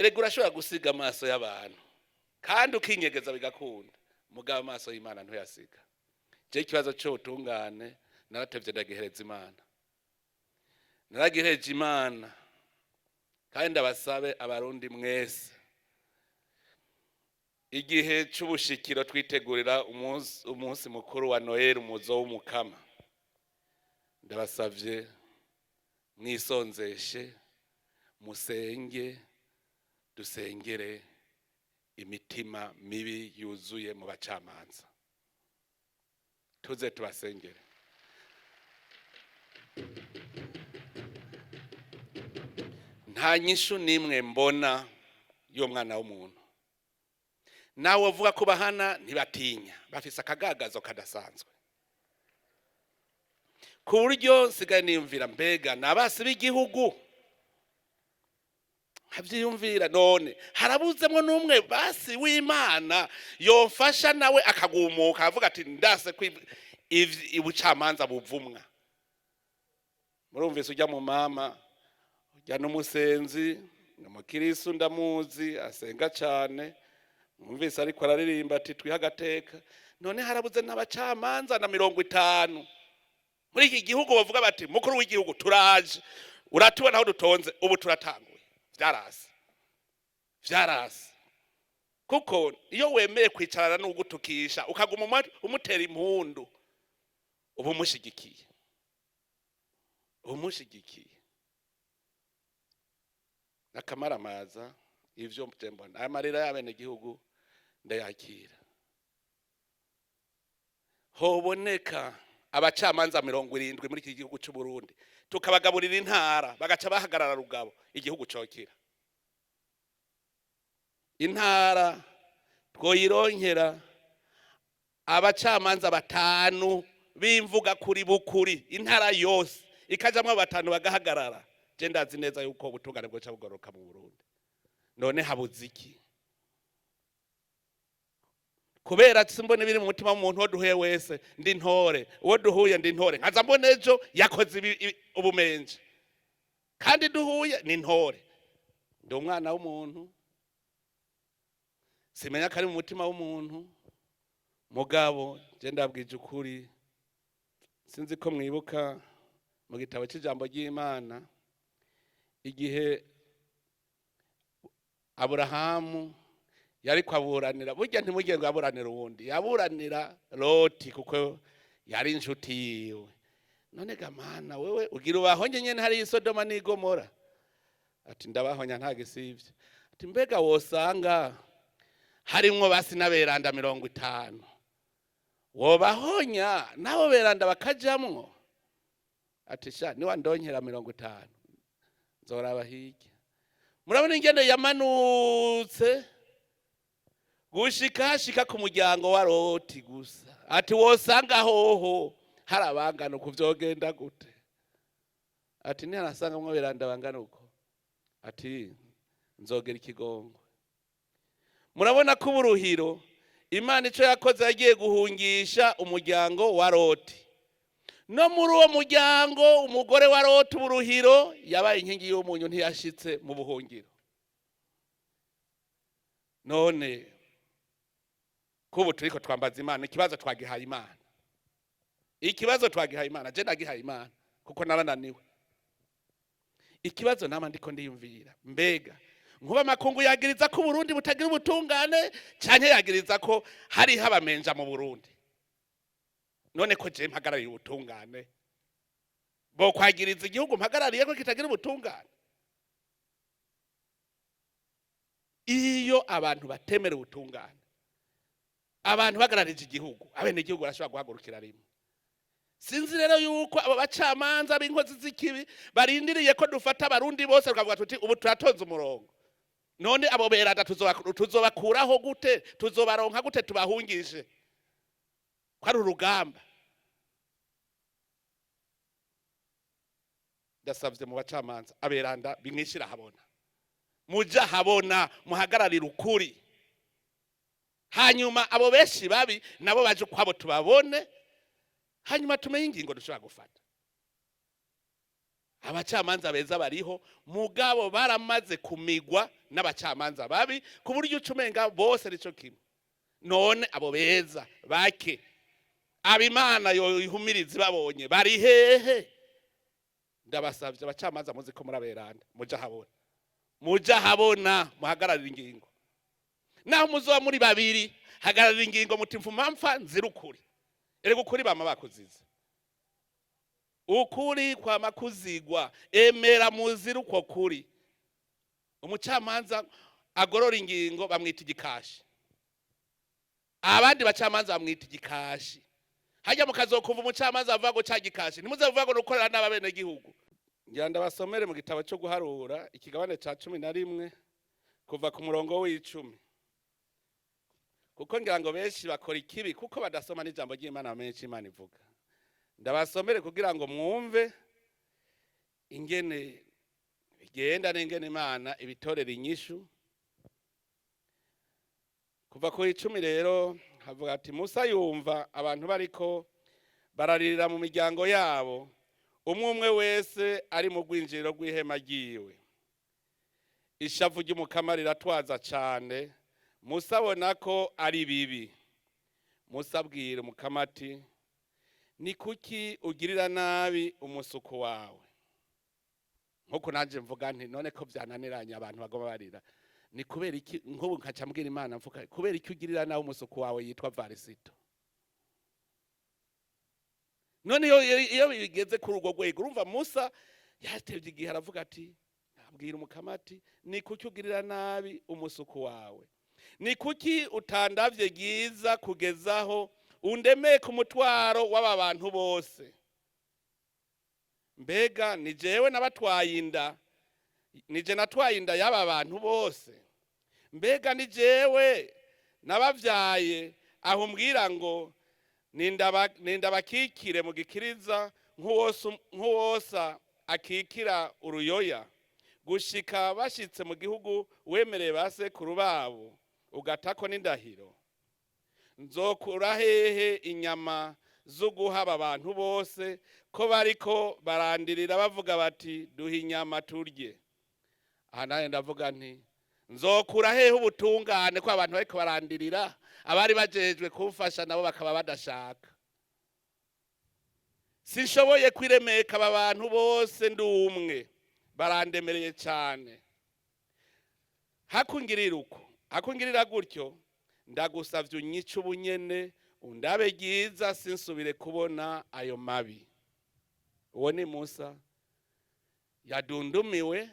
Erega urashobora gusiga amaso y'abantu kandi ukinyegeza bigakunda, mugabo amaso y'Imana ntuyasiga. Je ikibazo c'ubutungane naratevye ndagihereza Imana, naragihereje Imana. Kandi ndabasabe Abarundi mwese, igihe c'ubushikiro twitegurira umunsi mukuru wa Noel, umuzo w'Umukama, ndabasavye mwisonzeshe, musenge, dusengere imitima mibi yuzuye mu bacamanza, tuze tubasengere. Nta nyishu n'imwe mbona y'umwana w'umuntu. Nawe uvuga ko bahana ntibatinya, bafise akagagazo kadasanzwe, ku buryo nsigaye niyumvira, mbega nabasi b'igihugu? Nkavyiyumvira, none harabuzemwo n'umwe basi w'Imana yofasha nawe akagumuka avuga ati ndase ko ubucamanza buvumwa. Murumvise ujya mu mama, ujya n'umusenzi, ni umukirisu ndamuzi, asenga cane. Mwumvise ariko araririmba ati twihe agateka. None harabuze n'abacamanza na 50 muri iki gihugu bavuga bati mukuru w'igihugu turaje, uratubona aho dutonze, ubu turatanguye? Vyarase, vyarase. Kuko iyo wemeye kwicarana n'ugutukisha, ukaguma umutera impundu, uba umushigikiye, uba umushigikiye. N'akamaramaza ivyo mbona. Aya marira y'abenegihugu ndayakira. Hoboneka abacamanza 70 muri iki gihugu c'u Burundi, tukabagaburira intara, bagaca bahagarara rugabo, igihugu cokira. Intara twoyironkera abacamanza 5 b'imvuga kuri bukuri, intara yose ikajamwo 5 bagahagarara, je ndazi neza yuko ubutungane bwoca bugoroka mu Burundi. None habuze iki? Kubera simbona ibiri mu mutima w'umuntu. Uwo duhuye wese ndi ntore, uwo duhuye ndi ntore, nkaza mbona ejo yakoze ubumenje, kandi duhuye ni ntore. Ndi umwana w'umuntu, simenya ko ari mu mutima w'umuntu. Mugabo je ndabwije ukuri, sinzi ko mwibuka mu gitabo cy'ijambo ry'Imana igihe Aburahamu yari kwaburanira. Burya ntimugire ngo yaburanira uwundi, yaburanira Loti kuko yari inshuti yiwe. None gamana wewe ugira ubahonye nyene hari Sodoma n'Igomora? Ati ndabahonya nta gisivye. Ati mbega wosanga harimwo basi n'aberanda 50, wobahonya nabo beranda bakajamwo? Ati sha, niwa ndonkera 50 nzoraba hirya. Murabona ingendo yamanutse gushika hashika ku muryango wa Loti gusa. Ati wosanga hoho hari abangana uku, vyogenda gute? Ati ntiharasanga mwo beranda bangana uko, ati nzogera ikigongo. Murabona ko uburuhiro Imana ico yakoze, yagiye guhungisha umuryango wa Loti. No muri uwo muryango umugore wa Loti uburuhiro yabaye inkingi y'umunyu, ntiyashitse mu buhungiro. None kubu turiko twambaza Imana, ikibazo twagihaye Imana, ikibazo twagihaye Imana. Je nagihaye Imana kuko narananiwe. Ikibazo nama ndiko ndiyumvira, mbega nkuba amakungu yagiriza ko Burundi butagira ubutungane, canke yagiriza ko hariho abamenja mu Burundi? None ko je mpagarariye ubutungane, bo kwagiriza igihugu mpagarariye ko kitagira ubutungane? Iyo abantu batemera ubutungane, abantu bagararije igihugu, abene igihugu barashobora guhagurukira rimwe. Sinzi rero yuko abo bacamanza b'inkozi z'ikibi barindiriye ko dufata Abarundi bose tukavuga tuti ubu turatonze umurongo. None abo beranda tuzobakuraho gute? Tuzobaronka gute tubahungishe? Ko ari urugamba. Ndasavye mu bacamanza aberanda bimwishira habona, muja habona, muhagararira ukuri, hanyuma abo benshi babi nabo baje ukwabo tubabone, hanyuma tumenye ingingo dushobora gufata. Abacamanza beza bariho, mugabo baramaze kumigwa N'abacamanza babi, ku buryo uca umenga bose nico kimwe. None abo beza bake, abimana yohumiriza babonye bari hehe? Ndabasabye, abacamanza muzi ko muraberanda, muja habona, muja habona, muhagararira ingingo. Naho muzoba muri babiri, hagararira ingingo, muti mfuma mpfa nzira ukuri. Erega ukuri bama bakuziza, ukuri kwama kuzigwa. Emera muzira uko kuri. Umucamanza agorora ingingo bamwita igikashi, abandi bacamanza bamwita igikashi. Hajya mukazokumva umucamanza avuga ngo ca gikashi, ntimuze kuvuga ngo nukorera n'abenegihugu. Ngira ndabasomere mu gitabo cyo guharura, ikigabane ca 11, kuva ku murongo w'10, kuko ngira ngo benshi bakora ikibi kuko badasoma n'ijambo ry'Imana, bamenye Imana ivuga. Ndabasomere kugira ngo mwumve ingene bigenda n'ingene Imana ibitorera inyishu. Kuva ku 10 rero havuga ati: "Musa yumva abantu bariko bararirira mu miryango yabo, umwe umwe wese ari mu rwinjiriro rw'ihema ryiwe. Ishavu ry'Umukama riratwaza cane. Musa abona ko ari bibi. Musa abwira Umukama ati: 'Ni kuki ugirira nabi umusuku wawe?'" Nkuko nanjye mvuga nti: "None ko byananiranye, abantu bagoma barira, ni kubera iki?" Nk'ubu nkaca mbwira Imana, mvuga: "Kubera iki ugirira nabi umusuku wawe yitwa Varisito?" None iyo bigeze kuri urwo rwego, urumva Musa yatevye igihe, aravuga ati, abwira Umukama ati: "Ni kuki ugirira nabi umusuku wawe? Ni kuki utandavye ryiza kugezaho undemeka umutwaro w'aba bantu bose? Mbega ni jewe nabatwaye inda? Ni je natwaye inda y'aba bantu bose? Mbega ni jewe nabavyaye, aho umbwira ngo nindabakikire mu gikiriza nk'uwosa akikira uruyoya, gushika bashitse mu gihugu wemereye ba sekuru babo, ugatako n'indahiro? Nzokura hehe inyama zo guha aba bantu bose, ko bariko barandirira bavuga bati: 'Duha inyama turye'?" Aha nanjye ndavuga nti: "Nzokura hehe ubutungane, ko abantu bariko barandirira, abari bajejwe kumfasha nabo bakaba badashaka? Sinshoboye kwiremeka aba bantu bose ndi umwe, barandemereye cyane. Hakungirira uko, hakungirira gutyo, ndagusavye unyice ubunyene, undabe ryiza, sinsubire kubona ayo mabi." Uwo ni Musa yadundumiwe,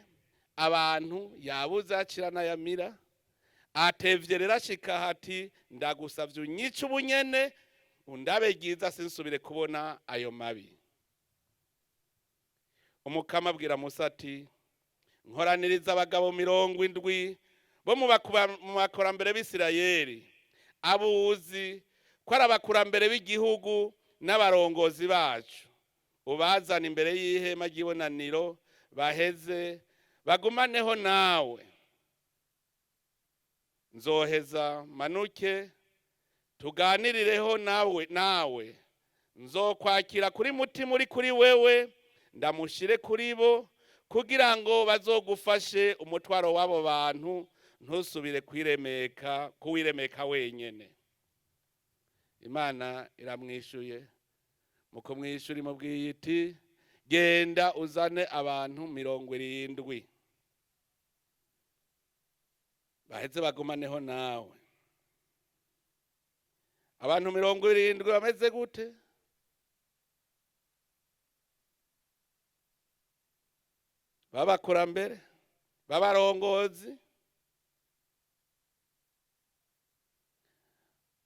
abantu yabuze akira n'ayamira. Atevye rero ashika hati: "Ndagusavye unyice ubunyene, undabe ryiza, sinsubire kubona ayo mabi." Umukama abwira Musa ati: "Nkoraniriza abagabo 70 bo mu bakurambere b'Isirayeli, abuzi ko ari abakurambere b'igihugu n'abarongozi bacu, ubazana imbere y'ihema ry'ibonaniro, baheze bagumaneho nawe. Nzoheza manuke tuganirireho nawe, nzokwakira kuri mutima uri kuri wewe, ndamushire kuri bo, kugira ngo bazogufashe umutwaro w'abo bantu, ntusubire kwiremeka kuwiremeka wenyene." Imana iramwishuye. Mu kumwishyura imubwiye iti: "Genda uzane abantu 70, baheze bagumaneho nawe." Abantu 70 bameze gute? B'abakurambere, b'abarongozi.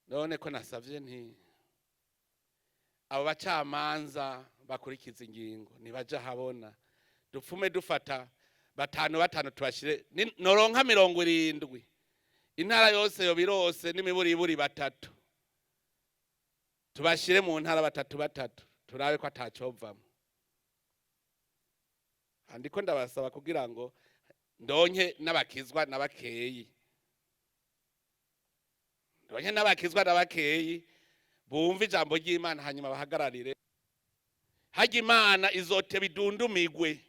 None ko nasavye nti abo bacamanza bakurikiza ingingo nibaja habona, dupfume dufata batanu batanu tubashire, noronka 70, intara yose yobirose n'imiburiburi batatu, tubashire mu ntara batatu batatu, turabe ko atacovamwo. Andiko ndabasaba kugira ngo ndonke n'abakizwa n'abakeyi, ndonke n'abakizwa n'abakeyi bumva ijambo ry'Imana, hanyuma bahagararire. Harya Imana izoteba idundumigwe,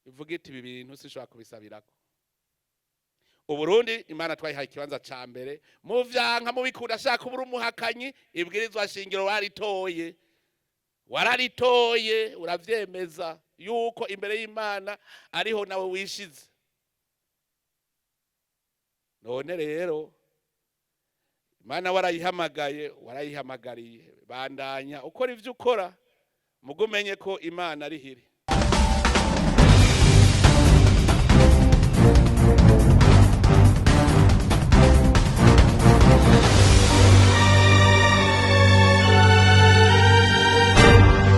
ivuga iti: "Ibi bintu sinshobora kubisabirako." Uburundi Imana twayihaye ikibanza ca mbere. Muvyanka mubikunda, ashaka ubura umuhakanyi, ibwirizwa shingiro waritoye, wararitoye, uravyemeza yuko imbere y'Imana ariho nawe wishize. None rero Imana warayihamagaye, warayihamagariye, bandanya ukora ivyo ukora, mugumenye ko Imana ari hiri.